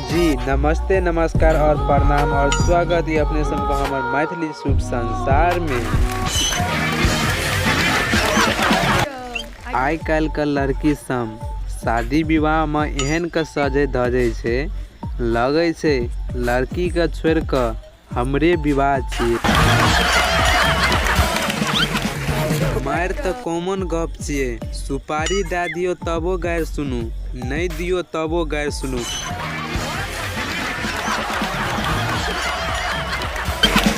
जी नमस्ते, नमस्कार और प्रणाम और स्वागत है अपने सबको हमर मैथिली शुभ संसार में। आइ काल्हि के लड़की सब शादी विवाह में एहन के सजे धजे छै, लगे छै लड़की के छोड़ के हमरे विवाह छियै। मारि तऽ कॉमन गप छियै, सुपारी दए दियौ तबो गारि सुनू, नहि दियौ तबो गारि सुनू।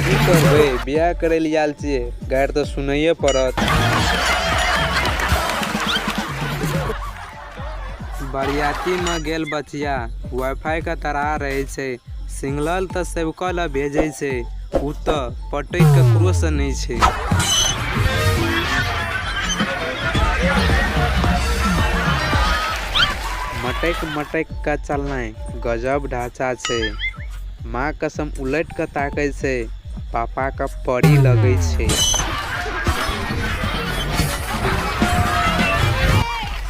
की करबै, बियाह करै लए आयल छियै, गारि तऽ सुनैये पड़त। बरियातीमे गेल बचिया वाईफाई के तराह रहै छै। सिंगलल तऽ सबके लए भेजै छै, ओ तऽ पटै ककरोसँ नहि छै। मटकि मटकि कऽ चलनाइ गजब ढाँचा छै। माँ कसम उलटि कऽ ताकै छै, पापाके परी लगै छै।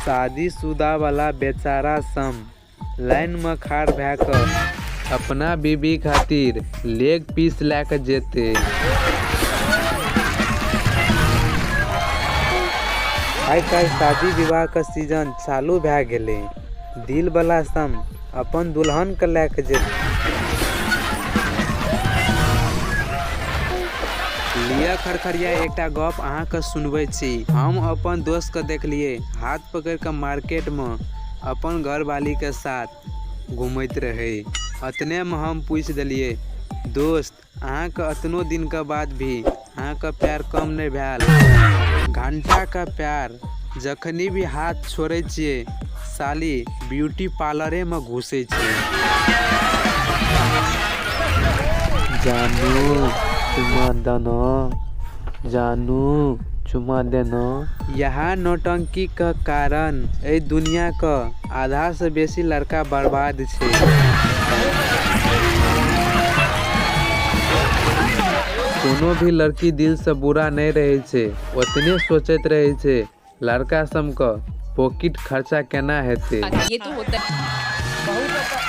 शादीशुदा वाला बेचारा सम लाइनमे खाड़ भए कऽ अपना बीबी खातिर लेग पीस लए कऽ जेतै। आइ काल्हि शादी विवाहके सीजन चालू भए गेलै। दिलवला सम अपन दुल्हनके लए कऽ जेतै। लिअ खरखरिया, एकटा गप अहाँके सुनबै छी। हम अपन दोस्तके देखलियै हाथ पकड़ि कऽ मार्केटमे अपन घरवालीके साथ घुमैत रहै। अतनेमे हम पूछि देलियै, दोस्त अहाँके अतनो दिनके बाद भी अहाँके प्यार कम नहि भेल? घंटाके प्यार जखनी भी हाथ छोड़ै छियै साली ब्यूटी पार्लरेमे घुसै छै। जानू चुमा देना, जानू चुमा देना। इएह नौटंकीके कारण एहि दुनियाके आधासँ बेसी लड़का बर्बाद छै। कोनो भी लड़की दिलसँ बुरा नहि रहै छै, ओतने सोचैत रहै छै लड़का सबके पॉकेट खर्चा केना हेतै। ये तो होता है।